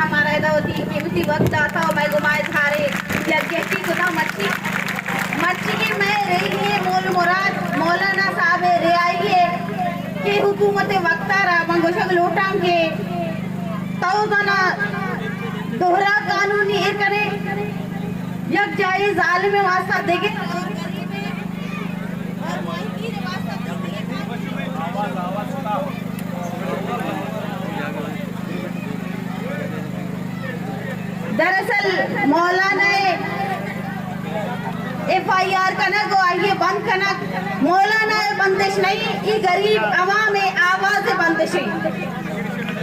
ہمارا ادا وتی قیمتی وقت داتا و مئے گما اظہار یکجہتی کتا۔ مرچی، مرچی کہ مئے ریلی ءِ مول مراد مولانا صاحب ءِ رہائی ءِ کہ حکومت ءِ وقت ءَ را من گوشگ لوٹاں کہ تو زانا دوہرا قانون ایر کنے، یک جاہے ظالم ءِ واسطہ دگہ دراصل مولانا ءِ ایف آئی آر کنگ و آئی ءَ بند کنگ مولانا ءِ بندش نہیں، اے غریب عوام ءِ آواز ءِ بندش انت،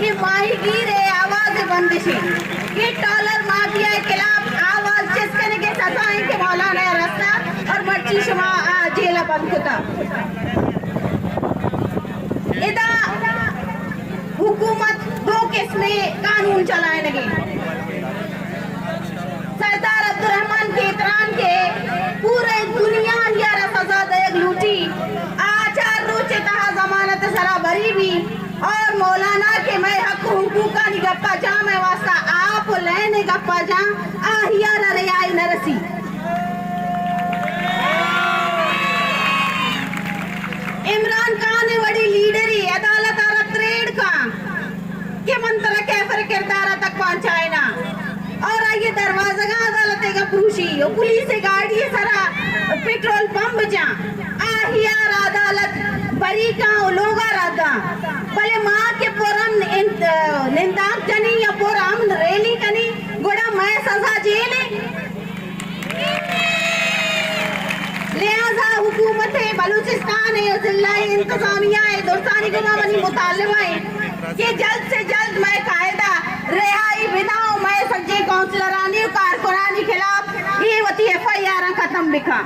اے ماہی گیر ءِ آواز ءِ بندش انت، اے ٹالر مافیا ءِ خلاف آواز چست کنگ ءِ سزا انت کہ مولانا ءَ رستہ اور مرچی شما آ جیل ءَ بند کتا۔ ادا حکومت دو قسمیں قانون چلائینگ ءَ۔ سردار عبدالرحمن کھیتران کہ پورے دنیا آئی ءَ را سزا دئیگ لوٹی، آ چار روچ ءِ تہا ضمانت ءِ سرا بری بی اور مولانا کہ مئے حق و حقوقانی گپا جاں، مئے واسطہ آپ و لین ءِ گپا جاں، آہی ءَ را رہائی نہ رسی۔ عمران خان ءِ وڑیں لیڈرے عدالت ءَ را تریڑ کاں کہ من ترا کیفر کردار ءَ تک پہنچائیناں اور آئی ءِ دروازگاں عدالت ءِ گا پروشی و پولیس ءِ گاڑی ءِ سرا پٹرول بمب جاں، آہی ءَ را عدالت بری کاں و لوگ ءَ را داں۔ بلے ما کہ پر امن انت-، نندانک جنی یا پر امن ریلی کنی، گڑا مئے سزا جیل ءِ۔ لہذا حکومت بلوچستان ءُ ضلعی انتظامیہ ءِ درستانی گوما منی مطالبہ اِنت کہ جلد سے جلد مئے قائد ءِ رہائی بداں ءُ مئے سجیں کونسلرانی ءُ کارکنانی خلاف اے وتی ایف آئی آراں ختم بکاں۔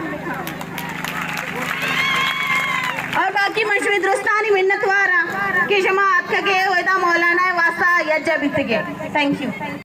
اور باقی من شمئے درستانی منتوار آں کہ شما اتکگ ئے ءُ ادا مولانا ءِ واسطہ یکجاہ بیتگ ئے۔ Thank you.